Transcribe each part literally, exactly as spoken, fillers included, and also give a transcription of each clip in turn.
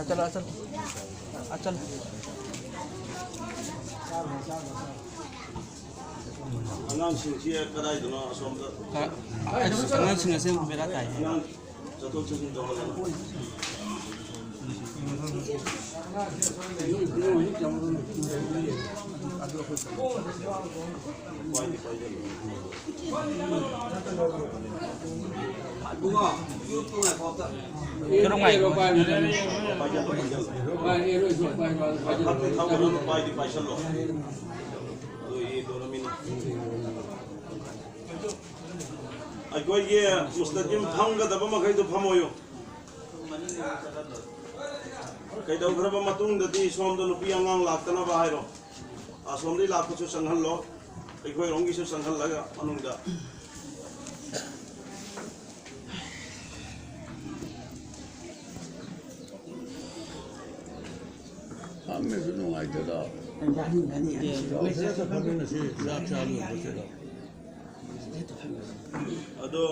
चलो, चलो, चलो। ꯑꯉꯥꯡꯁꯤꯡꯁꯤ ꯀꯗꯥꯏꯗꯅꯣ ꯑꯁꯣꯝꯗ? ꯑꯉꯥꯡꯁꯤꯡ ꯑꯁꯤ ꯕꯦꯔꯥ ꯇꯥꯏ꯫ ꯑꯉꯥꯡ ꯆꯠꯊꯣꯛ ꯆꯠꯁꯤꯟ ꯇꯧꯍꯜꯂꯒ꯫ ꯑꯩꯈꯣꯏꯒꯤ ꯃꯨꯁꯇꯥꯀꯤꯝ ꯐꯝꯒꯗꯕ ꯃꯈꯩꯗꯣ ꯐꯝꯃꯣꯌꯨ꯫ ꯀꯩꯗꯧꯈ꯭ꯔꯕ ꯃꯇꯨꯡꯗꯗꯤ ꯁꯣꯝꯗ ꯅꯨꯄꯤ ꯑꯉꯥꯡ ꯂꯥꯛꯇꯅꯕ ꯍꯥꯏꯔꯣ꯫ ꯑꯁꯣꯝꯗꯒꯤ ꯂꯥꯛꯄꯁꯨ ꯆꯪꯍꯜꯂꯣ, ꯑꯩꯈꯣꯏꯔꯣꯝꯒꯤꯁꯨ ꯆꯪꯍꯜꯂꯒ ꯃꯅꯨꯡꯗ꯫ ꯐꯝꯃꯦꯁꯨ ꯅꯨꯡꯉꯥꯏꯇꯦꯗ꯫ ꯌꯥꯎꯁꯦ ꯐꯝꯃꯤꯟꯅꯁꯤ, ꯆꯥꯛ ꯆꯥ ꯂꯣꯏꯕꯁꯤꯗ꯫ ꯑꯗꯣ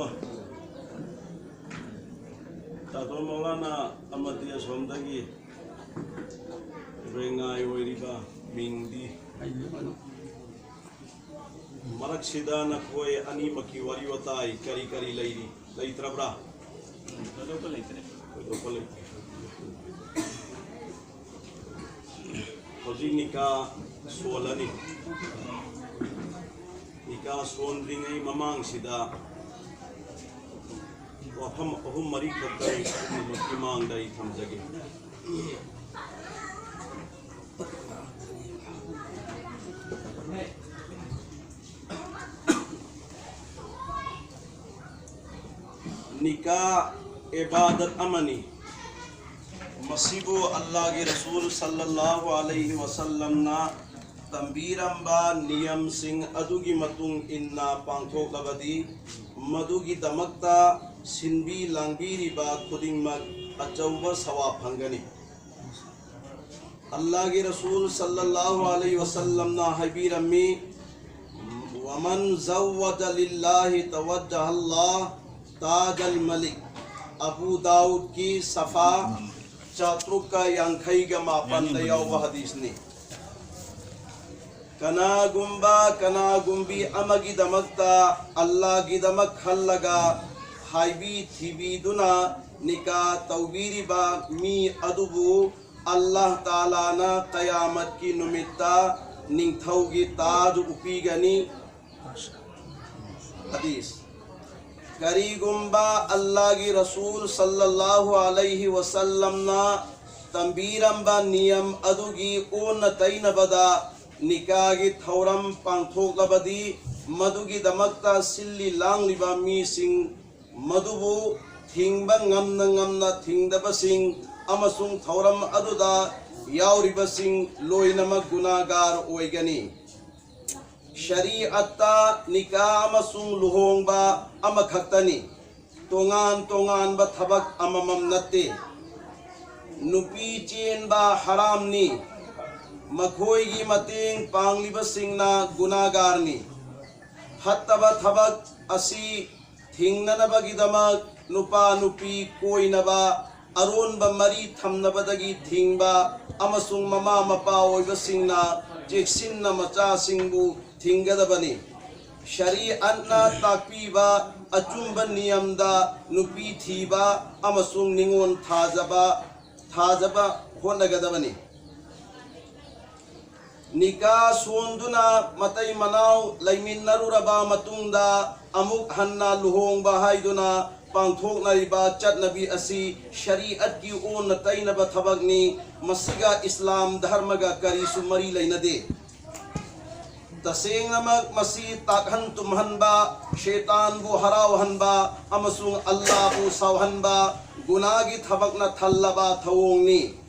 ꯇꯥꯇꯣꯟ ꯃꯧꯂꯥꯅꯥ ꯑꯃꯗꯤ ꯑꯁꯣꯝꯗꯒꯤ ꯔꯦꯡꯉꯥꯏ ꯑꯣꯏꯔꯤꯕ ꯃꯤꯡꯗꯤ꯫ ꯃꯔꯛꯁꯤꯗ ꯅꯈꯣꯏ ꯑꯅꯤꯃꯛꯀꯤ ꯋꯥꯔꯤ ꯋꯥꯇꯥꯏ ꯀꯔꯤ ꯀꯔꯤ ꯂꯩꯔꯤ? ꯂꯩꯇ꯭ꯔꯕ꯭ꯔꯥ? ꯊꯣꯏꯗꯣꯛꯄ ꯂꯩꯇ꯭ꯔꯦ꯫ ꯊꯣꯏꯗꯣꯛꯄ ꯂꯩꯇ꯭ꯔꯦ꯫ ꯍꯧꯖꯤꯛ ꯅꯤꯀꯥ ꯁꯣꯜꯂꯅꯤ꯫ ꯅꯤꯀꯥ ꯁꯣꯟꯗ꯭ꯔꯤꯉꯩ ꯃꯃꯥꯡꯁꯤꯗ ꯋꯥꯐꯝ ꯑꯍꯨꯝ ꯃꯔꯤ ꯈꯛꯇ ꯑꯩ ꯄꯨꯝꯅꯃꯛꯀꯤ ꯃꯥꯡꯗ ꯑꯩ ꯊꯝꯖꯒꯦ꯫ ꯅꯤꯀꯥ ꯏꯕꯥꯗꯠ ꯑꯃꯅꯤ꯫ ꯃꯁꯤꯕꯨ ꯑꯜꯂꯥꯍꯒꯤ ꯔꯁꯨꯜ ꯁꯜꯂꯜꯂꯥꯍꯨ ꯑꯂꯩꯍꯤ ꯋꯁꯜꯂꯝꯅ ꯇꯝꯕꯤꯔꯝꯕ ꯅꯤꯌꯝꯁꯤꯡ ꯑꯗꯨꯒꯤ ꯃꯇꯨꯡ ꯏꯟꯅ ꯄꯥꯡꯊꯣꯛꯂꯕꯗꯤ, ꯃꯗꯨꯒꯤꯗꯃꯛꯇ ꯁꯤꯟꯕꯤ ꯂꯥꯡꯕꯤꯔꯤꯕ ꯈꯨꯗꯤꯡꯃꯛ ꯑꯆꯧꯕ ꯁꯋꯥꯕ ꯐꯪꯒꯅꯤ꯫ ꯑꯜꯂꯥꯍꯒꯤ ꯔꯁꯨꯜ ꯁꯜꯂꯜꯂꯥꯍꯨ ꯑꯂꯩꯍꯤ ꯋꯁꯜꯂꯝꯅ ꯍꯥꯏꯕꯤꯔꯝꯃꯤ, "ꯋꯃꯟ ꯖꯧꯋꯖ ꯂꯤꯜꯂꯥꯍꯤ ꯇꯋꯖꯖꯍꯜꯂꯥꯍ ꯇꯥꯖꯜ ꯃꯂꯤꯛ"꯫ ꯑꯕꯨ ꯗꯥꯎꯗꯀꯤ ꯁꯐꯥ ꯆꯥꯇ꯭ꯔꯨꯛꯀ ꯌꯥꯡꯈꯩꯒ ꯃꯥꯄꯟꯗ ꯌꯥꯎꯕ ꯍꯗꯤꯁꯅꯤ꯫ ꯀꯅꯥꯒꯨꯝꯕ ꯀꯅꯥꯒꯨꯝꯕꯤ ꯑꯃꯒꯤꯗꯃꯛꯇ ꯑꯜꯂꯥꯍꯒꯤꯗꯃꯛ ꯈꯜꯂꯒ ꯍꯥꯏꯕꯤ ꯊꯤꯕꯤꯗꯨꯅ ꯅꯤꯀꯥ ꯇꯧꯕꯤꯔꯤꯕ ꯃꯤ ꯑꯗꯨꯕꯨ ꯑꯜꯂꯥꯍ ꯇꯥꯂꯥꯅ ꯀꯌꯥꯃꯠꯀꯤ ꯅꯨꯃꯤꯠꯇ ꯅꯤꯡꯊꯧꯒꯤ ꯇꯥꯖ ꯎꯞꯄꯤꯒꯅꯤ꯫ ꯍꯗꯤꯁ꯫ ꯀꯔꯤꯒꯨꯝꯕ ꯑꯜꯂꯥꯍꯒꯤ ꯔꯁꯨꯜ ꯁꯜꯂꯜꯂꯥꯍꯨ ꯑꯂꯩꯍꯤ ꯋꯁꯜꯂꯝꯅ ꯇꯝꯕꯤꯔꯝꯕ ꯅꯤꯌꯝ ꯑꯗꯨꯒꯤ ꯑꯣꯟꯅ ꯇꯩꯅꯕꯗ ꯅꯤꯀꯥꯒꯤ ꯊꯧꯔꯝ ꯄꯥꯡꯊꯣꯛꯂꯕꯗꯤ, ꯃꯗꯨꯒꯤꯗꯃꯛꯇ ꯁꯤꯜꯂꯤ ꯂꯥꯡꯂꯤꯕ ꯃꯤꯁꯤꯡ ꯃꯗꯨꯕꯨ ꯊꯤꯡꯕ ꯉꯝꯅ ꯉꯝꯅ ꯊꯤꯡꯗꯕꯁꯤꯡ ꯑꯃꯁꯨꯡ ꯊꯧꯔꯝ ꯑꯗꯨꯗ ꯌꯥꯎꯔꯤꯕꯁꯤꯡ ꯂꯣꯏꯅꯃꯛ ꯒꯨꯅꯥꯒꯥꯔ ꯑꯣꯏꯒꯅꯤ꯫ ꯁꯔꯤꯑꯠꯇ ꯅꯤꯀꯥ ꯑꯃꯁꯨꯡ ꯂꯨꯍꯣꯡꯕ ꯑꯃꯈꯛꯇꯅꯤ, ꯇꯣꯉꯥꯟ ꯇꯣꯉꯥꯟꯕ ꯊꯕꯛ ꯑꯃꯃꯝ ꯅꯠꯇꯦ꯫ ꯅꯨꯄꯤ ꯆꯦꯟꯕ ꯍꯔꯥꯝꯅꯤ꯫ ꯃꯈꯣꯏꯒꯤ ꯃꯇꯦꯡ ꯄꯥꯡꯂꯤꯕꯁꯤꯡꯅ ꯒꯨꯅꯥꯒꯥꯔꯅꯤ꯫ ꯐꯠꯇꯕ ꯊꯕꯛ ꯑꯁꯤ ꯊꯤꯡꯅꯅꯕꯒꯤꯗꯃꯛ ꯅꯨꯄꯥ ꯅꯨꯄꯤ ꯀꯣꯏꯅꯕ, ꯑꯔꯣꯟꯕ ꯃꯔꯤ ꯊꯝꯅꯕꯗꯒꯤ ꯊꯤꯡꯕ ꯑꯃꯁꯨꯡ ꯃꯃꯥ ꯃꯄꯥ ꯑꯣꯏꯕꯁꯤꯡꯅ ꯆꯦꯛꯁꯤꯟꯅ ꯃꯆꯥꯁꯤꯡꯕꯨ ꯊꯤꯡꯒꯗꯕꯅꯤ꯫ ꯁꯔꯤꯑꯠꯅ ꯇꯥꯛꯄꯤꯕ ꯑꯆꯨꯝꯕ ꯅꯤꯌꯝꯗ ꯅꯨꯄꯤ ꯊꯤꯕ ꯑꯃꯁꯨꯡ ꯅꯤꯉꯣꯜ ꯊꯥꯖꯕ, ꯊꯥꯖꯕ ꯍꯣꯠꯅꯒꯗꯕꯅꯤ꯫ ꯅꯤꯀꯥ ꯁꯣꯟꯗꯨꯅ ꯃꯇꯩ ꯃꯅꯥꯎ ꯂꯩꯃꯤꯟꯅꯔꯨꯔꯕ ꯃꯇꯨꯡꯗ ꯑꯃꯨꯛ ꯍꯟꯅ ꯂꯨꯍꯣꯡꯕ ꯍꯥꯏꯗꯨꯅ ꯄꯥꯡꯊꯣꯛꯅꯔꯤꯕ ꯆꯠꯅꯕꯤ ꯑꯁꯤ ꯁꯔꯤꯑꯠꯀꯤ ꯑꯣꯟꯅ ꯇꯩꯅꯕ ꯊꯕꯛꯅꯤ꯫ ꯃꯁꯤꯒ ꯏꯁꯂꯥꯝ ꯙꯔꯃꯒ ꯀꯔꯤꯁꯨ ꯃꯔꯤ ꯂꯩꯅꯗꯦ꯫ ꯇꯁꯦꯡꯅꯃꯛ ꯃꯁꯤ ꯇꯥꯛꯍꯟ ꯇꯨꯝꯍꯟꯕ, ꯁꯩꯇꯥꯟꯕꯨ ꯍꯔꯥꯎꯍꯟꯕ ꯑꯃꯁꯨꯡ ꯑꯜꯂꯥꯍꯕꯨ ꯁꯥꯎꯍꯟꯕ ꯒꯨꯅꯥꯒꯤ ꯊꯕꯛꯅ ꯊꯜꯂꯕ ꯊꯧꯑꯣꯡꯅꯤ꯫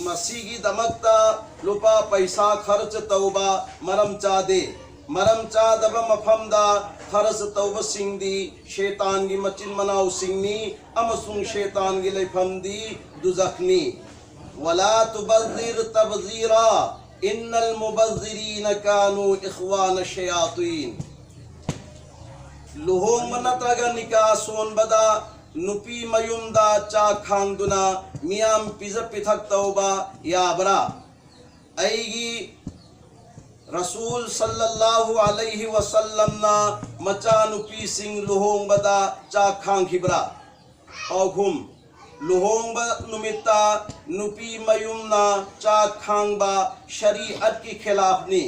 ꯃꯁꯤꯒꯤꯗꯃꯛꯇ ꯂꯨꯄꯥ ꯄꯩꯁꯥ ꯈꯔꯆ ꯇꯧꯕ ꯃꯔꯝ ꯆꯥꯗꯦ꯫ ꯃꯔꯝ ꯆꯥꯗꯕ ꯃꯐꯝꯗ ꯈꯔꯆ ꯇꯧꯕꯁꯤꯡꯗꯤ ꯁꯩꯇꯥꯟꯒꯤ ꯃꯆꯤꯟ ꯃꯅꯥꯎꯁꯤꯡꯅꯤ ꯑꯃꯁꯨꯡ ꯁꯩꯇꯥꯟꯒꯤ ꯂꯩꯐꯝꯗꯤ ꯗꯨꯖꯈꯅꯤ꯫ ولا تبذر تبذيرا إن المبذرين كانوا إخوان الشياطين. ꯂꯨꯍꯣꯡꯕ ꯅꯠꯇ꯭ꯔꯒ ꯅꯤꯀꯥ ꯁꯣꯟꯕꯗ ꯅꯨꯄꯤ ꯃꯌꯨꯝꯗ ꯆꯥꯛ ꯈꯥꯡꯗꯨꯅ ꯃꯤꯌꯥꯝ ꯄꯤꯖ ꯄꯤꯊꯛ ꯇꯧꯕ ꯌꯥꯕ꯭ꯔꯥ? ꯑꯩꯒꯤ ꯔꯁꯨꯜ ꯁꯜꯂꯜꯂꯥꯍꯨ ꯑꯂꯩꯍꯤ ꯋꯁꯜꯂꯝꯅ ꯃꯆꯥꯅꯨꯄꯤꯁꯤꯡ ꯂꯨꯍꯣꯡꯕꯗ ꯆꯥꯛ ꯈꯥꯡꯈꯤꯕ꯭ꯔꯥ? ꯄꯥꯎꯈꯨꯝ, ꯂꯨꯍꯣꯡꯕ ꯅꯨꯃꯤꯠꯇ ꯅꯨꯄꯤ ꯃꯌꯨꯝꯅ ꯆꯥꯛ ꯈꯥꯡꯕ ꯁꯔꯤꯑꯠꯀꯤ ꯈꯤꯂꯥꯐꯅꯤ꯫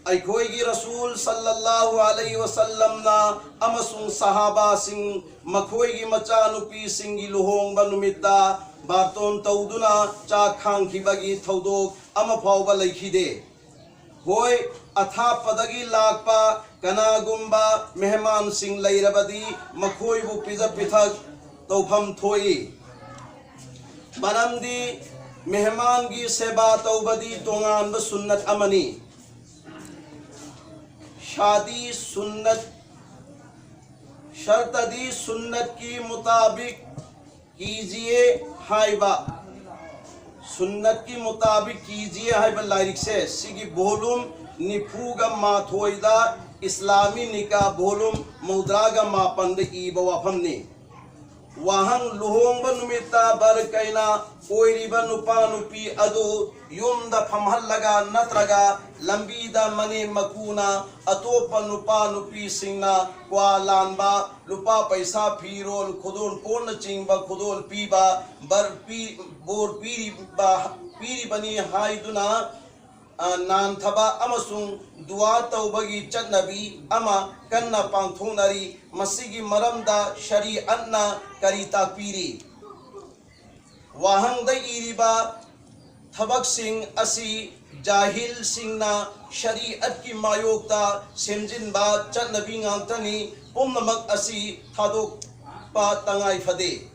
ꯑꯩꯈꯣꯏꯒꯤ ꯔꯁꯨꯜ ꯁꯜꯂꯜꯂꯥꯍꯨ ꯑꯂꯩꯍꯤ ꯋꯁꯜꯂꯝꯅ ꯑꯃꯁꯨꯡ ꯁꯍꯥꯕꯥꯁꯤꯡ ꯃꯈꯣꯏꯒꯤ ꯃꯆꯥꯅꯨꯄꯤꯁꯤꯡꯒꯤ ꯂꯨꯍꯣꯡꯕ ꯅꯨꯃꯤꯠꯇ ꯕꯥꯔꯇꯣꯟ ꯇꯧꯗꯨꯅ ꯆꯥꯛ ꯈꯥꯡꯈꯤꯕꯒꯤ ꯊꯧꯗꯣꯛ ꯑꯃ ꯐꯥꯎꯕ ꯂꯩꯈꯤꯗꯦ꯫ ꯍꯣꯏ, ꯑꯊꯥꯞꯄꯗꯒꯤ ꯂꯥꯛꯄ ꯀꯅꯥꯒꯨꯝꯕ ꯃꯦꯍꯃꯥꯟꯁꯤꯡ ꯂꯩꯔꯕꯗꯤ ꯃꯈꯣꯏꯕꯨ ꯄꯤꯖ ꯄꯤꯊꯛ ꯇꯧꯐꯝ ꯊꯣꯛꯏ꯫ ꯃꯔꯝꯗꯤ ꯃꯦꯍꯃꯥꯟꯒꯤ ꯁꯦꯕꯥ ꯇꯧꯕꯗꯤ ꯇꯣꯉꯥꯟꯕ ꯁꯨꯟꯅꯠ ꯑꯃꯅꯤ꯫ ꯁꯥꯗꯤ ꯁꯨꯟꯅꯠ, ꯁꯔꯇꯗꯤ ꯁꯨꯟꯅꯠꯀꯤ ꯃꯨꯇꯥꯕꯤꯛ ꯀꯤꯖꯤꯌꯦ ꯍꯥꯏꯕ, ꯁꯨꯟꯅꯠꯀꯤ ꯃꯨꯇꯥꯕꯤꯛ ꯀꯤꯖꯤꯌꯦ ꯍꯥꯏꯕ ꯂꯥꯏꯔꯤꯛꯁꯦ ꯁꯤꯒꯤ ꯚꯣꯂꯨꯝ ꯅꯤꯐꯨꯒ ꯃꯥꯊꯣꯏꯗ ꯏꯁꯂꯥꯃꯤ ꯅꯤꯀꯥ ꯚꯣꯂꯨꯝ ꯃꯧꯗ꯭ꯔꯥꯒ ꯃꯥꯄꯟꯗ ꯏꯕ ꯋꯥꯐꯝꯅꯤ꯫ ꯋꯥꯍꯪ, ꯂꯨꯍꯣꯡꯕ ꯅꯨꯃꯤꯠꯇ ꯕꯔ ꯀꯩꯅꯥ ꯑꯣꯏꯔꯤꯕ ꯅꯨꯄꯥ ꯅꯨꯄꯤ ꯑꯗꯨ ꯌꯨꯝꯗ ꯐꯝꯍꯜꯂꯒ ꯅꯠꯇ꯭ꯔꯒ ꯂꯝꯕꯤꯗ ꯃꯅꯦꯝ ꯃꯀꯨꯅ ꯑꯇꯣꯞꯄ ꯅꯨꯄꯥ ꯅꯨꯄꯤꯁꯤꯡꯅ ꯀ꯭ꯋꯥ ꯂꯥꯟꯕ, ꯂꯨꯄꯥ ꯄꯩꯁꯥ, ꯐꯤꯔꯣꯜ, ꯈꯨꯗꯣꯜ ꯄꯣꯠꯅꯆꯤꯡꯕ ꯈꯨꯗꯣꯜ ꯄꯤꯕ, ꯕꯔ ꯄꯤ-, ꯕꯣꯔ ꯄꯤꯔꯤꯕ, ꯄꯤꯔꯤꯕꯅꯤ ꯍꯥꯏꯗꯨꯅ, ꯑ, ꯅꯥꯟꯊꯕ ꯑꯃꯁꯨꯡ ꯗꯨꯋꯥ ꯇꯧꯕꯒꯤ ꯆꯠꯅꯕꯤ ꯑꯃ ꯀꯟꯅ ꯄꯥꯡꯊꯣꯛꯅꯔꯤ꯫ ꯃꯁꯤꯒꯤ ꯃꯔꯝꯗ ꯁꯔꯤꯑꯠꯅ ꯀꯔꯤ ꯇꯥꯛꯄꯤꯔꯤ? ꯋꯥꯍꯪꯗ ꯏꯔꯤꯕ ꯊꯕꯛꯁꯤꯡ ꯑꯁꯤ ꯖꯥꯍꯤꯜꯁꯤꯡꯅ ꯁꯔꯤꯑꯠꯀꯤ ꯃꯥꯌꯣꯛꯇ ꯁꯦꯝꯖꯤꯟꯕ ꯆꯠꯅꯕꯤ ꯉꯥꯛꯇꯅꯤ꯫ ꯄꯨꯝꯅꯃꯛ ꯑꯁꯤ ꯊꯥꯗꯣꯛꯄ ꯇꯉꯥꯏ ꯐꯗꯦ꯫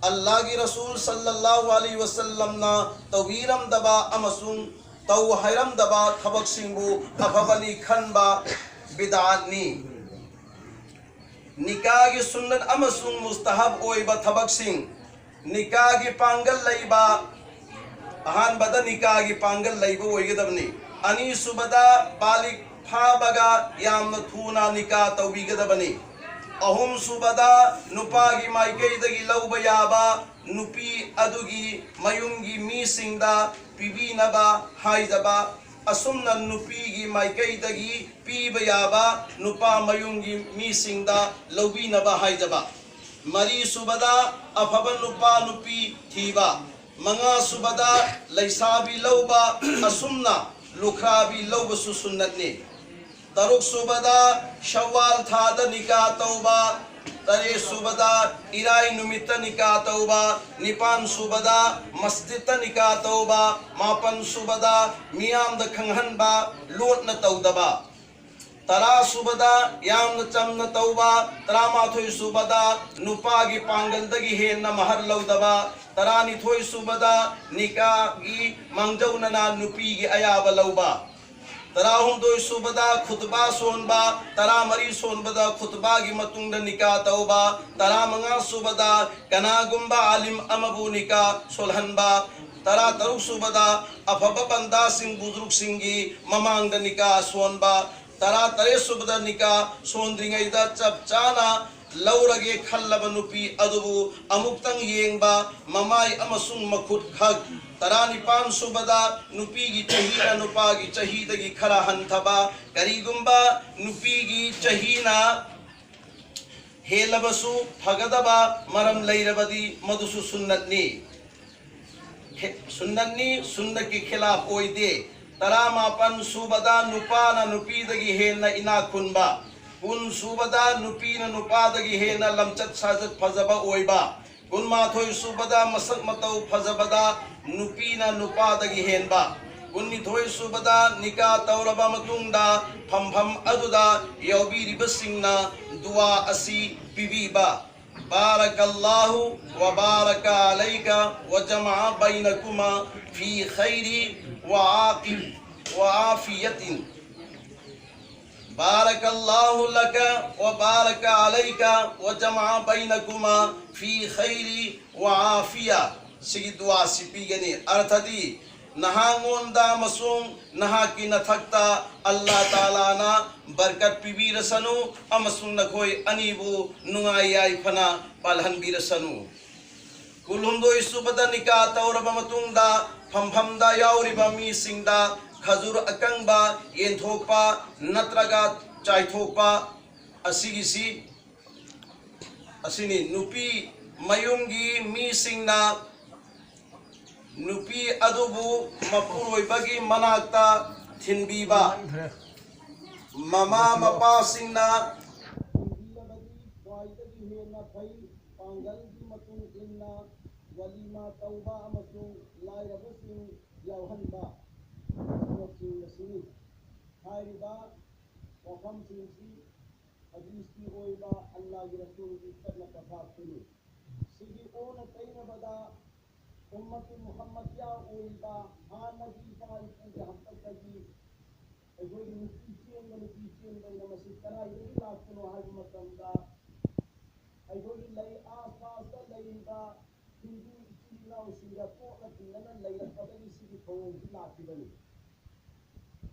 ꯑꯜꯂꯥꯍꯒꯤ ꯔꯁꯨꯜ ꯁꯜꯂꯜꯂꯥꯍꯨ ꯑꯂꯩꯍꯤ ꯋꯁꯜꯂꯝꯅ ꯇꯧꯕꯤꯔꯝꯗꯕ ꯑꯃꯁꯨꯡ ꯇꯧ ꯍꯥꯏꯔꯝꯗꯕ ꯊꯕꯛꯁꯤꯡꯕꯨ ꯑꯐꯕꯅꯤ ꯈꯟꯕ ꯕꯤꯗꯥꯠꯅꯤ꯫ ꯅꯤꯀꯥꯒꯤ ꯁꯨꯟꯅꯠ ꯑꯃꯁꯨꯡ ꯃꯨꯁꯇꯍꯕ ꯑꯣꯏꯕ ꯊꯕꯛꯁꯤꯡ꯫ ꯅꯤꯀꯥꯒꯤ ꯄꯥꯡꯒꯜ ꯂꯩꯕ꯫ ꯑꯍꯥꯟꯕꯗ ꯅꯤꯀꯥꯒꯤ ꯄꯥꯡꯒꯜ ꯂꯩꯕ ꯑꯣꯏꯒꯗꯕꯅꯤ꯫ ꯑꯅꯤꯁꯨꯕꯗ ꯕꯥꯂꯤꯒ ꯐꯥꯕꯒ ꯌꯥꯝꯅ ꯊꯨꯅ ꯅꯤꯀꯥ ꯇꯧꯕꯤꯒꯗꯕꯅꯤ꯫ ꯑꯍꯨꯝꯁꯨꯕꯗ ꯅꯨꯄꯥꯒꯤ ꯃꯥꯏꯀꯩꯗꯒꯤ ꯂꯧꯕ ꯌꯥꯕ ꯅꯨꯄꯤ ꯑꯗꯨꯒꯤ ꯃꯌꯨꯝꯒꯤ ꯃꯤꯁꯤꯡꯗ ꯄꯤꯕꯤꯅꯕ ꯍꯥꯏꯖꯕ꯫ ꯑꯁꯨꯝꯅ ꯅꯨꯄꯤꯒꯤ ꯃꯥꯏꯀꯩꯗꯒꯤ ꯄꯤꯕ ꯌꯥꯕ ꯅꯨꯄꯥ ꯃꯌꯨꯝꯒꯤ ꯃꯤꯁꯤꯡꯗ ꯂꯧꯕꯤꯅꯕ ꯍꯥꯏꯖꯕ꯫ ꯃꯔꯤꯁꯨꯕꯗ ꯑꯐꯕ ꯅꯨꯄꯥ ꯅꯨꯄꯤ ꯊꯤꯕ꯫ ꯃꯉꯥꯁꯨꯕꯗ ꯂꯩꯁꯥꯕꯤ ꯂꯧꯕ, ꯑꯁꯨꯝꯅ ꯂꯨꯈ꯭ꯔꯥꯕꯤ ꯂꯧꯕꯁꯨ ꯁꯨꯟꯅꯠꯅꯤ꯫ ꯇꯔꯨꯛꯁꯨꯕꯗ ꯁꯋꯥꯜ ꯊꯥꯗ ꯅꯤꯀꯥ ꯇꯧꯕ꯫ ꯇꯔꯦꯠꯁꯨꯕꯗ ꯏꯔꯥꯏ ꯅꯨꯃꯤꯠꯇ ꯅꯤꯀꯥ ꯇꯧꯕ꯫ ꯅꯤꯄꯥꯟꯁꯨꯕꯗ ꯃꯁꯖꯤꯗꯇ ꯅꯤꯀꯥ ꯇꯧꯕ꯫ ꯃꯥꯄꯟꯁꯨꯕꯗ ꯃꯤꯌꯥꯝꯗ ꯈꯪꯍꯟꯕ, ꯂꯣꯠꯅ ꯇꯧꯗꯕ꯫ ꯇꯔꯥꯁꯨꯕꯗ ꯌꯥꯝꯅ ꯆꯝꯅ ꯇꯧꯕ꯫ ꯇꯔꯥꯃꯥꯊꯣꯏꯁꯨꯕꯗ ꯅꯨꯄꯥꯒꯤ ꯄꯥꯡꯒꯜꯗꯒꯤ ꯍꯦꯟꯅ ꯃꯍꯔ ꯂꯧꯗꯕ꯫ ꯇꯔꯥꯅꯤꯊꯣꯏꯁꯨꯕꯗ ꯅꯤꯀꯥꯒꯤ ꯃꯥꯡꯖꯧꯅꯅ ꯅꯨꯄꯤꯒꯤ ꯑꯌꯥꯕ ꯂꯧꯕ꯫ ꯇꯔꯥꯍꯨꯝꯗꯣꯏꯁꯨꯕꯗ ꯈꯨꯇꯕꯥ ꯁꯣꯟꯕ꯫ ꯇꯔꯥꯃꯔꯤ ꯁꯣꯟꯕꯗ ꯈꯨꯇꯕꯥꯒꯤ ꯃꯇꯨꯡꯗ ꯅꯤꯀꯥ ꯇꯧꯕ꯫ ꯇꯔꯥꯃꯉꯥꯁꯨꯕꯗ ꯀꯅꯥꯒꯨꯝꯕ ꯑꯥꯂꯤꯝ ꯑꯃꯕꯨ ꯅꯤꯀꯥ ꯁꯣꯜꯍꯟꯕ꯫ ꯇꯔꯥꯇꯔꯨꯛꯁꯨꯕꯗ ꯑꯐꯕ ꯕꯟꯗꯥꯁꯤꯡ, ꯕꯨꯖꯨꯔꯨꯛꯁꯤꯡꯒꯤ ꯃꯃꯥꯡꯗ ꯅꯤꯀꯥ ꯁꯣꯟꯕ꯫ ꯇꯔꯥꯇꯔꯦꯠꯁꯨꯕꯗ ꯅꯤꯀꯥ ꯁꯣꯟꯗ꯭ꯔꯤꯉꯩꯗ ꯆꯞ ꯆꯥꯅ ꯂꯧꯔꯒꯦ ꯈꯜꯂꯕ ꯅꯨꯄꯤ ꯑꯗꯨꯕꯨ ꯑꯃꯨꯛꯇꯪ ꯌꯦꯡꯕ, ꯃꯃꯥꯏ ꯑꯃꯁꯨꯡ ꯃꯈꯨꯠ ꯈꯛ꯫ ꯇꯔꯥꯅꯤꯄꯥꯟꯁꯨꯕꯗ ꯅꯨꯄꯤꯒꯤ ꯆꯍꯤꯅ ꯅꯨꯄꯥꯒꯤ ꯆꯍꯤꯗꯒꯤ ꯈꯔ ꯍꯟꯊꯕ, ꯀꯔꯤꯒꯨꯝꯕ ꯅꯨꯄꯤꯒꯤ ꯆꯍꯤꯅ ꯍꯦꯜꯂꯕꯁꯨ ꯐꯒꯗꯕ ꯃꯔꯝ ꯂꯩꯔꯕꯗꯤ ꯃꯗꯨꯁꯨ ꯁꯨꯟꯅꯠꯅꯤ꯫ ꯈꯦ-, ꯁꯨꯟꯅꯠꯅꯤ, ꯁꯨꯟꯅꯠꯀꯤ ꯈꯤꯂꯥꯐ ꯑꯣꯏꯗꯦ꯫ ꯇꯔꯥꯃꯥꯄꯟ ꯁꯨꯕꯗ ꯅꯨꯄꯥꯅ ꯅꯨꯄꯤꯗꯒꯤ ꯍꯦꯟꯅ ꯏꯅꯥꯛ ꯈꯨꯟꯕ꯫ ꯀꯨꯟ ꯁꯨꯕꯗ ꯅꯨꯄꯤꯅ ꯅꯨꯄꯥꯗꯒꯤ ꯍꯦꯟꯅ ꯂꯝꯆꯠ ꯁꯥꯖꯠ ꯐꯖꯕ ꯑꯣꯏꯕ꯫ ꯀꯨꯟꯃꯥꯊꯣꯏ ꯁꯨꯕꯗ ꯃꯁꯛ ꯃꯇꯧ ꯐꯖꯕꯗ ꯅꯨꯄꯤꯅ ꯅꯨꯄꯥꯗꯒꯤ ꯍꯦꯟꯕ꯫ ꯀꯨꯟꯅꯤꯊꯣꯏ ꯁꯨꯕꯗ ꯅꯤꯀꯥ ꯇꯧꯔꯕ ꯃꯇꯨꯡꯗ ꯐꯝꯐꯝ ꯑꯗꯨꯗ ꯌꯥꯎꯕꯤꯔꯤꯕꯁꯤꯡꯅ ꯗꯨꯋꯥ ꯑꯁꯤ ꯄꯤꯕꯤꯕ꯫ بارك الله وبارك عليك وجمع بينكما في خير وعاقب وعافية. بارك الله لك وبارك عليك وجمع بينكما في خير وعافية. ꯁꯤꯒꯤ ꯗꯨꯋꯥꯁꯤ ꯄꯤꯒꯅꯤ꯫ ꯑꯔꯊꯗꯤ, ꯅꯍꯥꯛꯉꯣꯟꯗ ꯑꯃꯁꯨꯡ ꯅꯍꯥꯛꯀꯤ ꯅꯊꯛꯇ ꯑꯜꯂꯥ ꯇꯥꯂꯥꯅ ꯕꯔꯀꯠ ꯄꯤꯕꯤꯔꯁꯅꯨ ꯑꯃꯁꯨꯡ ꯅꯈꯣꯏ ꯑꯅꯤꯕꯨ ꯅꯨꯡꯉꯥꯏ ꯌꯥꯏꯐꯅ ꯄꯥꯜꯍꯟꯕꯤꯔꯁꯅꯨ꯫ ꯀꯨꯟꯍꯨꯝꯗꯣꯏ ꯁꯨꯕꯗ ꯅꯤꯀꯥ ꯇꯧꯔꯕ ꯃꯇꯨꯡꯗ ꯐꯝꯐꯝꯗ ꯌꯥꯎꯔꯤꯕ ꯃꯤꯁꯤꯡꯗ ꯈꯖꯨꯔ ꯑꯀꯪꯕ, ꯌꯦꯟꯊꯣꯛꯄ ꯅꯠꯇ꯭ꯔꯒ ꯆꯥꯏꯊꯣꯛꯄ ꯑꯁꯤꯒꯤꯁꯤ ꯑꯁꯤꯅꯤ꯫ ꯅꯨꯄꯤ ꯃꯌꯨꯝꯒꯤ ꯃꯤꯁꯤꯡꯅ ꯅꯨꯄꯤ ꯑꯗꯨꯕꯨ ꯃꯄꯨꯔꯣꯏꯕꯒꯤ ꯃꯅꯥꯛꯇ ꯊꯤꯟꯕꯤꯕ꯫ ꯃꯃꯥ ꯃꯄꯥꯁꯤꯡꯅ ꯊꯤꯟꯕꯤꯔꯕꯗꯤ ꯈ꯭ꯋꯥꯏꯗꯒꯤ ꯍꯦꯟꯅ ꯐꯩ꯫ ꯄꯥꯡꯒꯜꯒꯤ ꯃꯇꯨꯡ ꯏꯟꯅ ꯋꯥꯂꯤꯃꯥ ꯇꯧꯕ ꯑꯃꯁꯨꯡ ꯂꯥꯏꯔꯕꯁꯤꯡ ꯌꯥꯎꯍꯟꯕ ꯑꯁꯤꯅꯆꯤꯡꯕꯁꯤꯅꯤ꯫ ꯍꯥꯏꯔꯤꯕ ꯋꯥꯐꯝꯁꯤꯡꯁꯤ ꯍꯗꯤꯁꯀꯤ ꯑꯣꯏꯕ ꯑꯜꯂꯥꯍꯒꯤ ꯔꯁꯨꯜꯒꯤ ꯆꯠꯅ ꯄꯊꯥꯞꯇꯨꯅꯤ꯫ ꯁꯤꯒꯤ ꯑꯣꯟꯅ ꯇꯩꯅꯕꯗ ꯎꯝꯃꯠꯇꯨ ꯃꯨꯍꯝꯃꯗꯤꯌꯥ ꯑꯣꯏꯔꯤꯕ ꯍꯥꯟꯅꯒꯤ ꯏꯄꯥ ꯏꯄꯨꯒꯤ ꯍꯥꯛꯇꯛꯇꯒꯤ ꯑꯩꯈꯣꯏꯒꯤ ꯅꯨꯄꯤ ꯆꯦꯟꯕ, ꯅꯨꯄꯤ ꯆꯦꯟꯕ ꯍꯥꯏꯅ ꯃꯁꯤ ꯀꯗꯥꯏꯗꯒꯤ ꯂꯥꯛꯄꯅꯣ ꯍꯥꯏꯕ ꯃꯇꯝꯗ, ꯑꯩꯈꯣꯏꯒꯤ ꯂꯩ ꯑꯥꯁꯄꯥꯁꯇ ꯂꯩꯔꯤꯕ ꯍꯤꯟꯗꯨ ꯏꯆꯤꯜ ꯏꯅꯥꯎꯁꯤꯡꯒ ꯇꯣꯠꯅ ꯇꯤꯟꯅꯅ ꯂꯩꯔꯛꯄꯗꯒꯤ ꯁꯤꯒꯤ ꯊꯧꯑꯣꯡꯁꯤ ꯂꯥꯛꯈꯤꯕꯅꯤ꯫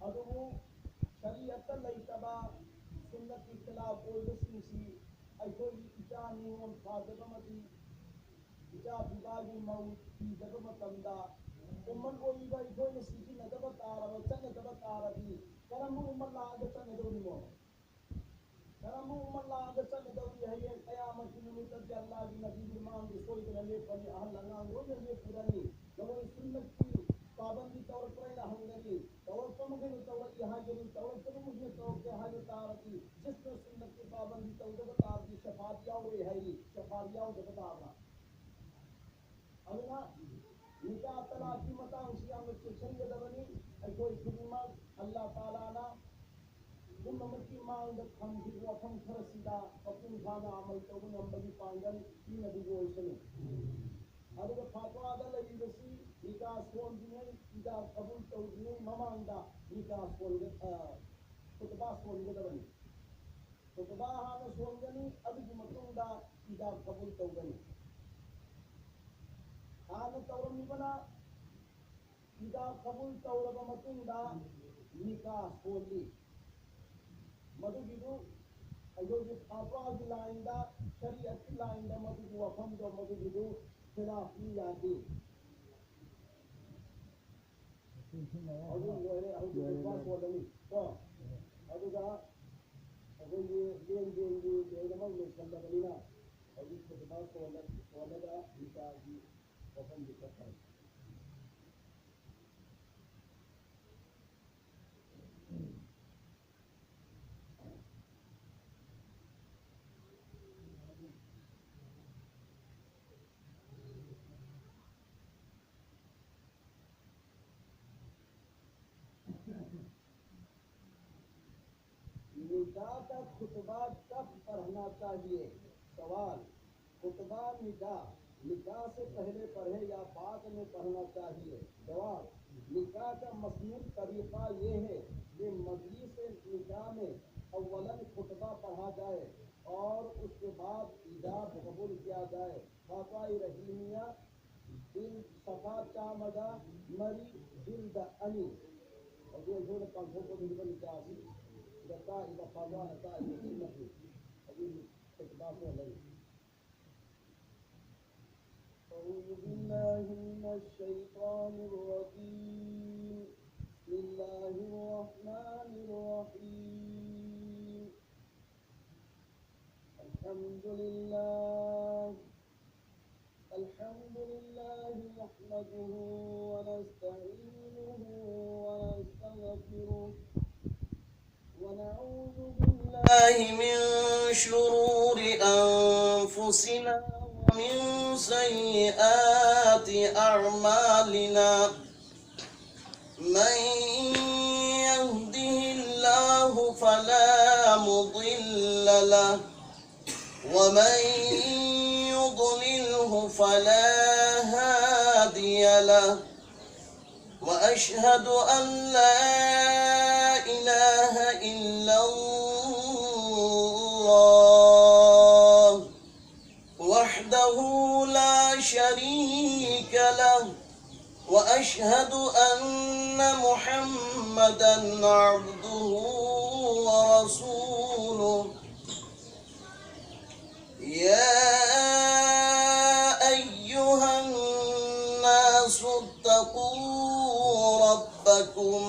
ꯑꯗꯨꯕꯨ ꯁꯔꯤꯌꯠꯇ ꯂꯩꯇꯕ ꯁꯨꯟꯅꯠꯀꯤ ꯈꯤꯂꯥꯐ ꯑꯣꯏꯕꯁꯤꯡꯁꯤ ꯑꯩꯈꯣꯏꯒꯤ ꯏꯆꯥ ꯅꯤꯉꯣꯜ ꯐꯥꯗꯕ ꯑꯃꯗꯤ ꯏꯆꯥ ꯄꯤꯕꯥꯒꯤ ꯃꯧ ꯊꯤꯗꯕ ꯃꯇꯝꯗ ꯎꯝꯃꯠ ꯑꯣꯏꯔꯤꯕ ꯑꯩꯈꯣꯏꯅ ꯁꯤꯖꯤꯟꯅꯗꯕ ꯇꯥꯔꯕ, ꯆꯠꯅꯗꯕ ꯇꯥꯔꯗꯤ ꯀꯔꯝꯕ ꯎꯝꯃꯠ ꯂꯥꯛꯑꯒ ꯆꯠꯅꯗꯧꯔꯤꯅꯣ? ꯀꯔꯝꯕ ꯎꯝꯃꯠ ꯂꯥꯛꯑꯒ ꯆꯠꯅꯗꯧꯔꯤ? ꯍꯌꯦꯡ ꯀꯌꯥꯃꯠꯀꯤ ꯅꯨꯃꯤꯠꯇꯗꯤ ꯑꯜꯂꯥꯍꯒꯤ ꯅꯕꯤꯒꯤ ꯃꯥꯡꯗ ꯁꯣꯏꯗꯅ ꯂꯦꯞꯄꯅꯤ, ꯑꯍꯜ ꯑꯉꯥꯡ ꯂꯣꯏꯅ ꯂꯦꯞꯄꯨꯔꯅꯤ꯫ ꯅꯈꯣꯏ ꯁꯨꯟꯅꯠꯀꯤ ꯄꯥꯕꯟꯗꯤ ꯇꯧꯔꯛꯄ꯭ꯔꯥ ꯍꯥꯏꯅ ꯍꯪꯒꯅꯤ꯫ ꯇꯧꯔꯛꯄ ꯃꯈꯩꯅ ꯇꯧꯔꯛꯏ ꯍꯥꯏꯒꯅꯤ, ꯇꯧꯔꯛꯇꯕ ꯃꯈꯩꯅ ꯇꯧꯔꯛꯇꯦ ꯍꯥꯏꯕ ꯇꯥꯔꯗꯤ, ꯖꯤꯁꯅ ꯁꯨꯟꯅꯠꯀꯤ ꯄꯥꯕꯟꯗꯤ ꯇꯧꯗꯕ ꯇꯥꯔꯗꯤ ꯁꯐꯥꯠ ꯌꯥꯎꯔꯣꯏ ꯍꯥꯏꯔꯤ, ꯁꯐꯥꯠ ꯌꯥꯎꯗꯕ ꯇꯥꯕ꯭ꯔꯥ? ꯑꯗꯨꯅ ꯅꯤꯀꯥ ꯇꯂꯥꯛꯀꯤ ꯃꯇꯥꯡꯁꯤ ꯌꯥꯝꯅ ꯆꯦꯛꯁꯤꯟꯒꯗꯕꯅꯤ꯫ ꯑꯩꯈꯣꯏ ꯈꯨꯗꯤꯡꯃꯛ ꯑꯜꯂꯥ ꯇꯥꯂꯥꯅ ꯄꯨꯝꯅꯃꯛꯀꯤ ꯃꯥꯡꯗ ꯊꯝꯈꯤꯕ ꯋꯥꯐꯝ ꯈꯔꯁꯤꯗ ꯃꯄꯨꯡ ꯐꯥꯅ ꯑꯃꯜ ꯇꯧꯕ ꯉꯝꯕꯒꯤ ꯄꯥꯡꯒꯜ ꯄꯤꯅꯕꯤꯕ ꯑꯣꯏꯁꯅꯨ꯫ ꯑꯗꯨꯒ ꯐꯥꯇ꯭ꯋꯥꯗ ꯂꯩꯔꯤꯕꯁꯤ ꯅꯤꯀꯥ ꯁꯣꯟꯗ꯭ꯔꯤꯉꯩ, ꯏꯖꯥꯕ ꯀꯕꯨꯜ ꯇꯧꯗ꯭ꯔꯤꯉꯩ ꯃꯃꯥꯡꯗ ꯅꯤꯀꯥ ꯁꯣꯟꯒ-, ꯑ, ꯈꯨꯇꯕꯥ ꯁꯣꯟꯒꯗꯕꯅꯤ꯫ ꯈꯨꯇꯕꯥ ꯍꯥꯟꯅ ꯁꯣꯟꯒꯅꯤ, ꯑꯗꯨꯒꯤ ꯃꯇꯨꯡꯗ ꯏꯖꯥꯕ ꯀꯕꯨꯜ ꯇꯧꯒꯅꯤ꯫ ꯍꯥꯟꯅ ꯇꯧꯔꯝꯃꯤꯕꯅ ꯏꯖꯥꯕ ꯀꯕꯨꯜ ꯇꯧꯔꯕ ꯃꯇꯨꯡꯗ ꯅꯤꯀꯥ ꯁꯣꯜꯂꯤ꯫ ꯃꯗꯨꯒꯤꯗꯨ ꯑꯩꯈꯣꯏꯒꯤ ꯐꯥꯇ꯭ꯋꯥꯒꯤ ꯂꯥꯏꯟꯗ, ꯁꯔꯤꯌꯠꯀꯤ ꯂꯥꯏꯟꯗ ꯃꯗꯨꯒꯤ ꯋꯥꯐꯝꯗꯣ, ꯃꯗꯨꯒꯤꯗꯨ ꯈꯤꯂꯥꯐꯤ ꯌꯥꯗꯦ꯫ ꯍꯧꯖꯤꯛ ꯂꯣꯏꯔꯦ, ꯍꯧꯖꯤꯛ ꯈꯨꯇꯕꯥ ꯁꯣꯜꯂꯅꯤ ꯀꯣ꯫ ꯑꯗꯨꯒ ꯑꯩꯈꯣꯏꯒꯤ ꯂꯦꯟ ꯗꯦꯟꯒꯤ ꯂꯦꯟ ꯑꯃ ꯂꯣꯏꯁꯜꯂꯕꯅꯤꯅ ꯍꯧꯖꯤꯛ ꯈꯨꯇꯕꯥ ꯁꯣꯜꯂ-, ꯁꯣꯜꯂꯒ ꯅꯤꯀꯥꯒꯤ ꯋꯥꯐꯝꯗꯨ ꯆꯠꯈ꯭ꯔꯦ꯫ निकाह का खुतबा कब पढ़ना चाहिए? सवाल, खुतबा निकाह, निकाह से पहले पढ़े या बाद में पढ़ना चाहिए? जवाब, निकाह का मसनून तरीका ये है कि मजलिस निकाह में अव्वलन खुतबा पढ़ा जाए और उसके बाद इजाब कबूल किया जाए। फातवा रहीमिया, जिल्द सफा चामगा, मरी जिल्द अनी। और ये जो पाँच सौ को भी बन क्या सी, जता इबा फातवा नता इबा सुन्नत है। अभी इकबाल को नहीं। أعوذ بالله من الشيطان الرجيم. بسم الله الرحمن الرحيم. الحمد لله. الحمد لله نحمده ونستعينه ونستغفره. ونعوذ بالله من شرور أنفسنا ومن سيئات أعمالنا. من يهده الله فلا مضل له، ومن يضلله فلا هادي له. وأشهد أن لا إله إلا الله وحده لا شريك له، وأشهد أن محمدا عبده ورسوله. يا أيها الناس اتقوا ربكم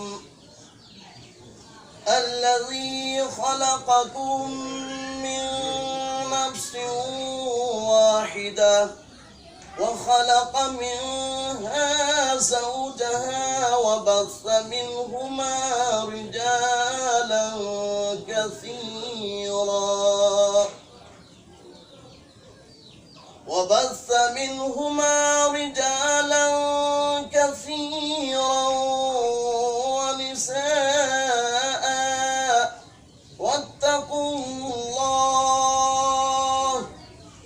الذي خلقكم من نفس واحدة وخلق منها زوجها وبث منهما رجالا كثيرا وبث منهما رجالا كثيرا ونساء، واتقوا الله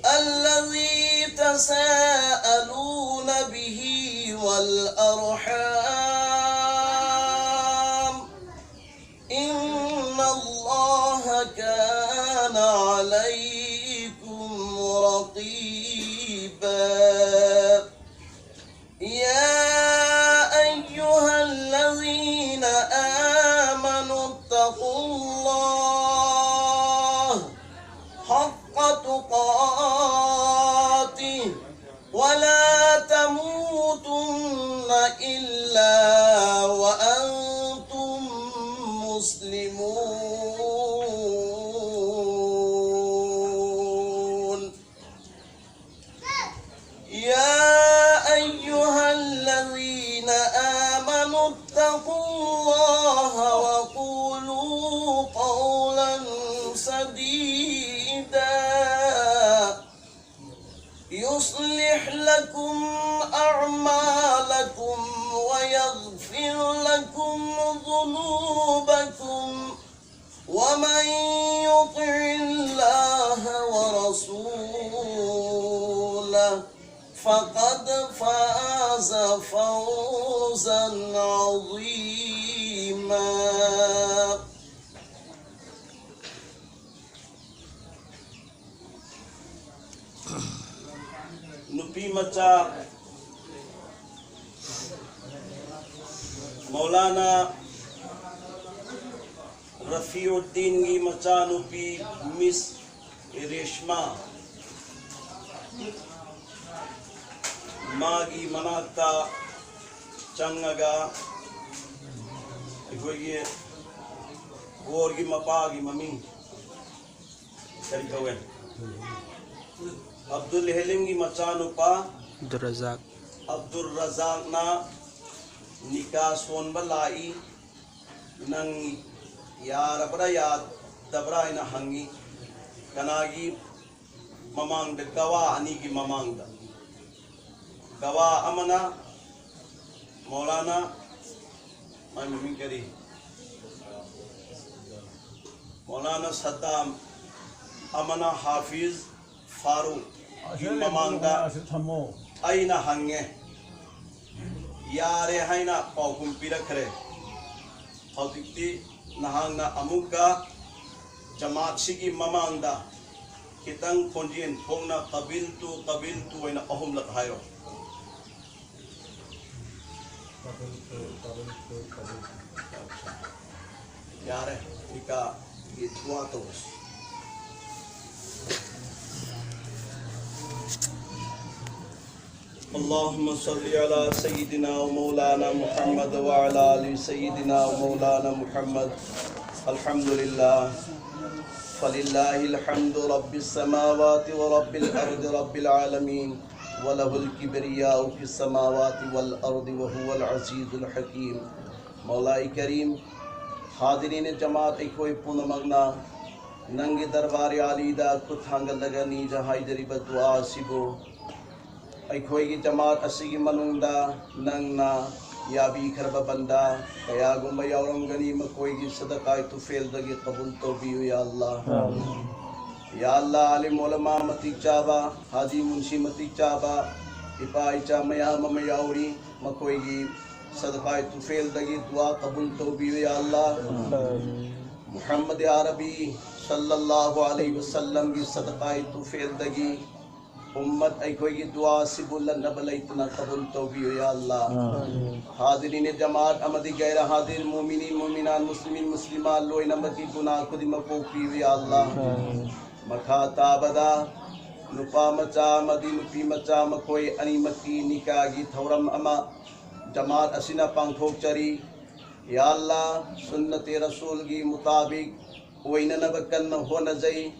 الذي تساءلون به والأرحام، إن الله كان عليكم رقيبا. يا أيها الذين آمنوا اتقوا الله حق تقاته ولا تموتن إلا وأنتم مسلمون. يا أيها الذين آمنوا اتقوا الله وقولوا قولا سديدا يصلح لكم أعمالكم ويغفر لكم ذنوبكم فقد فاز فوزا عظيما. ꯅꯨꯄꯤ ꯃꯆꯥ ꯃꯧꯂꯥꯅꯥ ꯔꯐꯤꯎꯗꯤꯟꯒꯤ ꯃꯆꯥꯅꯨꯄꯤ ꯃꯤꯁ ꯔꯦꯁꯃꯥ, ꯃꯥꯒꯤ ꯃꯅꯥꯛꯇ ꯆꯪꯉꯒ ꯑꯩꯈꯣꯏꯒꯤ ꯒꯣꯔꯒꯤ ꯃꯄꯥꯒꯤ ꯃꯃꯤꯡ ꯀꯔꯤ ꯀꯧꯋꯦ? ꯑꯕꯗꯨꯜ ꯍꯦꯂꯤꯝꯒꯤ ꯃꯆꯥꯅꯨꯄꯥ ꯑꯕꯗꯨꯜ ꯔꯖꯥꯛ꯫ ꯑꯕꯗꯨꯜ ꯔꯖꯥꯛꯅ ꯅꯤꯀꯥ ꯁꯣꯟꯕ ꯂꯥꯛꯏ, ꯅꯪ ꯌꯥꯔꯕ꯭ꯔꯥ ꯌꯥꯗꯕ꯭ꯔꯥ ꯍꯥꯏꯅ ꯍꯪꯉꯤ꯫ ꯀꯅꯥꯒꯤ ꯃꯃꯥꯡꯗ? ꯒꯋꯥ ꯑꯅꯤꯒꯤ ꯃꯃꯥꯡꯗ꯫ ꯒꯋꯥ ꯑꯃꯅ ꯃꯧꯂꯥꯅꯥ, ꯃꯥꯏ ꯃꯃꯤꯡ ꯀꯔꯤ? ꯃꯧꯂꯥꯅꯥ ꯁꯠꯇꯥꯝ, ꯑꯃꯅ ꯍꯥꯐꯤꯖ ꯐꯥꯔꯨꯛ꯫ ꯑꯁꯤꯗ ꯃꯃꯥꯡꯗ ꯑꯁꯤꯗ ꯊꯝꯃꯣ꯫ ꯑꯩꯅ ꯍꯪꯉꯦ, ꯌꯥꯔꯦ ꯍꯥꯏꯅ ꯄꯥꯎꯈꯨꯝ ꯄꯤꯔꯛꯈ꯭ꯔꯦ꯫ ꯍꯧꯖꯤꯛꯇꯤ ꯅꯍꯥꯛꯅ ꯑꯃꯨꯛꯀ ꯖꯃꯥꯠꯁꯤꯒꯤ ꯃꯃꯥꯡꯗ ꯈꯤꯇꯪ ꯈꯣꯟꯖꯦꯜ ꯊꯣꯛꯅ "ꯀꯕꯤꯜꯇꯨ, ꯀꯕꯤꯜꯇꯨ" ꯍꯥꯏꯅ ꯑꯍꯨꯝꯂꯛ ꯍꯥꯏꯔꯣ꯫ ꯌꯥꯔꯦ, ꯅꯤꯀꯥꯒꯤ ꯗꯨꯋꯥ ꯇꯧꯔꯁꯤ꯫ اللهم صل على سيدنا ومولانا محمد وعلى آل سيدنا ومولانا محمد. الحمد لله. فلله الحمد رب السماوات ورب الأرض رب العالمين. وله الكبرياء في السماوات والأرض وهو العزيز الحكيم. ꯃꯧꯂꯥꯏ ꯀꯔꯤꯝ, ꯍꯥꯗꯤꯔꯤꯟ ꯖꯃꯥꯠ ꯑꯩꯈꯣꯏ ꯄꯨꯝꯅꯃꯛꯅ ꯅꯪꯒꯤ ꯗꯔꯕꯥꯔ ꯑꯥꯂꯤꯗ ꯈꯨꯠ ꯊꯥꯡꯒꯠꯂꯒ ꯅꯤꯖ ꯍꯥꯏꯖꯔꯤꯕ ꯗꯨꯋꯥ ꯑꯁꯤꯕꯨ ꯑꯩꯈꯣꯏꯒꯤ ꯖꯃꯥꯠ ꯑꯁꯤꯒꯤ ꯃꯅꯨꯡꯗ ꯅꯪꯅ ꯌꯥꯕꯤꯈ꯭ꯔꯕ ꯕꯟꯗꯥ ꯀꯌꯥꯒꯨꯝꯕ ꯌꯥꯎꯔꯝꯒꯅꯤ, ꯃꯈꯣꯏꯒꯤ ꯁꯗꯀꯥꯏ ꯇꯨꯐꯦꯜꯗꯒꯤ ꯀꯕꯨꯜ ꯇꯧꯕꯤꯌꯨ, ꯌꯥ ꯑꯜꯂꯥ꯫ ꯌꯥ ꯑꯜꯂꯥ, ꯑꯥꯂꯤꯝ ꯎꯂꯃꯥ ꯃꯇꯤꯛ ꯆꯥꯕ, ꯍꯥꯖꯤ ꯃꯨꯟꯁꯤ ꯃꯇꯤꯛ ꯆꯥꯕ, ꯏꯄꯥ ꯏꯆꯥ ꯃꯌꯥꯝ ꯑꯃ ꯌꯥꯎꯔꯤ, ꯃꯈꯣꯏꯒꯤ ꯁꯗꯀꯥꯏ ꯇꯨꯐꯦꯜꯗꯒꯤ ꯗꯨꯋꯥ ꯀꯕꯨꯜ ꯇꯧꯕꯤꯌꯨ, ꯌꯥ ꯑꯜꯂꯥ꯫ ꯃꯨꯍꯝꯃꯗ ꯑꯔꯕꯤ ꯁꯜꯂꯜꯂꯥꯍꯨ ꯑꯂꯩꯍꯤ ꯋꯁꯜꯂꯝꯒꯤ ꯁꯗꯀꯥꯏ ꯇꯨꯐꯦꯜꯗꯒꯤ ꯎꯝꯃꯠ ꯑꯩꯈꯣꯏꯒꯤ ꯗꯨꯋꯥꯁꯤꯕꯨ ꯂꯟꯅꯕ ꯂꯩꯇꯅ ꯀꯕꯨꯜ ꯇꯧꯕꯤꯌꯨ, ꯌꯥ ꯑꯜꯂꯥ꯫ ꯍꯥꯗꯤꯔꯤꯅꯦ ꯖꯃꯥꯠ ꯑꯃꯗꯤ ꯒꯩꯔ ꯍꯥꯗꯤꯔ ꯃꯨꯃꯤꯅꯤꯟ, ꯃꯨꯃꯤꯅꯥꯠ, ꯃꯨꯁꯂꯤꯃꯤꯟ, ꯃꯨꯁꯂꯤꯃꯥꯠ ꯂꯣꯏꯅꯃꯛꯀꯤ ꯒꯨꯅꯥ ꯈꯨꯗꯤꯡꯃꯛ ꯀꯣꯛꯄꯤꯌꯨ, ꯌꯥ ꯑꯜꯂꯥ꯫ ꯃꯈꯥ ꯇꯥꯕꯗ ꯅꯨꯄꯥ ꯃꯆꯥ ꯑꯃꯗꯤ ꯅꯨꯄꯤ ꯃꯆꯥ ꯃꯈꯣꯏ ꯑꯅꯤꯃꯛꯀꯤ ꯅꯤꯀꯥꯒꯤ ꯊꯧꯔꯝ ꯑꯃ ꯖꯃꯥꯠ ꯑꯁꯤꯅ ꯄꯥꯡꯊꯣꯛꯆꯔꯤ꯫ ꯌꯥ ꯑꯜꯂꯥ, ꯁꯨꯟꯅꯇꯦ ꯔꯁꯨꯜꯒꯤ ꯃꯨꯇꯥꯕꯤꯛ ꯑꯣꯏꯅꯅꯕ ꯀꯟꯅ ꯍꯣꯠꯅꯖꯩ꯫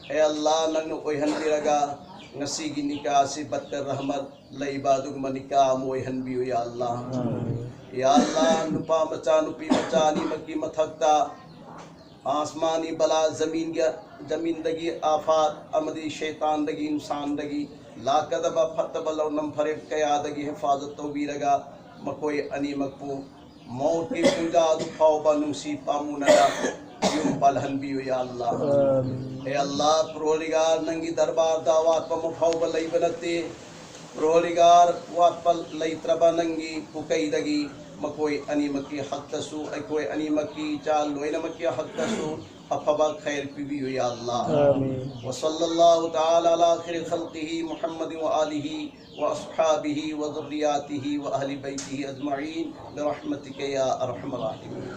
ꯑꯦ ꯑꯜꯂꯥ, ꯅꯪꯅ ꯑꯣꯏꯍꯟꯕꯤꯔꯒ ꯉꯁꯤꯒꯤ ꯅꯤꯀꯥ ꯑꯁꯤ ꯕꯠꯇ ꯔꯍꯃꯠ ꯂꯩꯕ ꯑꯗꯨꯒꯨꯝꯕ ꯅꯤꯀꯥ ꯑꯃ ꯑꯣꯏꯍꯟꯕꯤꯌꯨ, ꯌꯥ ꯑꯜꯂꯥ꯫ ꯌꯥ ꯑꯜꯂꯥ, ꯅꯨꯄꯥ ꯃꯆꯥ, ꯅꯨꯄꯤ ꯃꯆꯥ ꯑꯅꯤꯃꯛꯀꯤ ꯃꯊꯛꯇ ꯑꯥꯁꯃꯥꯅꯤ ꯕꯂꯥ, ꯖꯃꯤꯟꯒꯤ, ꯖꯃꯤꯟꯗꯒꯤ ꯑꯥꯐꯥꯠ ꯑꯃꯗꯤ ꯁꯩꯇꯥꯟꯗꯒꯤ, ꯏꯟꯁꯥꯟꯗꯒꯤ ꯂꯥꯛꯀꯗꯕ ꯐꯠꯇꯕ ꯂꯧꯅꯝ ꯐꯔꯦꯞ ꯀꯌꯥꯗꯒꯤ ꯍꯤꯐꯥꯖꯠ ꯇꯧꯕꯤꯔꯒ ꯃꯈꯣꯏ ꯑꯅꯤꯃꯛꯄꯨ ꯃꯧꯠꯀꯤ ꯄꯨꯡꯖꯥ ꯑꯗꯨ ꯐꯥꯎꯕ ꯅꯨꯡꯁꯤ ꯄꯥꯝꯃꯨꯅꯅ ꯌꯨꯝ ꯄꯥꯜꯍꯟꯕꯤꯌꯨ, ꯌꯥ ꯑꯜꯂꯥ꯫ ꯑꯦ ꯑꯜꯂꯥ, ꯄ꯭ꯔꯣꯂꯤꯒꯥꯔ, ꯅꯪꯒꯤ ꯗꯔꯕꯥꯔꯗ ꯑꯋꯥꯠꯄ ꯑꯃ ꯐꯥꯎꯕ ꯂꯩꯕ ꯅꯠꯇꯦ꯫ ꯄ꯭ꯔꯣꯂꯤꯒꯥꯔ, ꯋꯥꯠꯄ ꯂꯩꯇ꯭ꯔꯕ ꯅꯪꯒꯤ ꯄꯨꯀꯩꯗꯒꯤ ꯃꯈꯣꯏ ꯑꯅꯤꯃꯛꯀꯤ ꯍꯛꯇꯁꯨ, ꯑꯩꯈꯣꯏ ꯑꯅꯤꯃꯛꯀꯤ ꯏꯆꯥ ꯂꯣꯏꯅꯃꯛꯀꯤ ꯍꯛꯇꯁꯨ ꯑꯐꯕ ꯈꯩꯔ ꯄꯤꯕꯤꯌꯨ, ꯌꯥ ꯑꯜꯂꯥ꯫ ꯋꯁꯜꯂꯜꯂꯥꯍꯨ ꯇꯥꯂꯥ ꯑꯂꯥ ꯈꯩꯔ ꯈꯜꯀꯤꯍꯤ ꯃꯨꯍꯝꯃꯗ ꯋ ꯑꯥꯂꯤꯍꯤ وأصحابه وذرياته وأهل بيته أجمعين برحمتك يا أرحم الراحمين.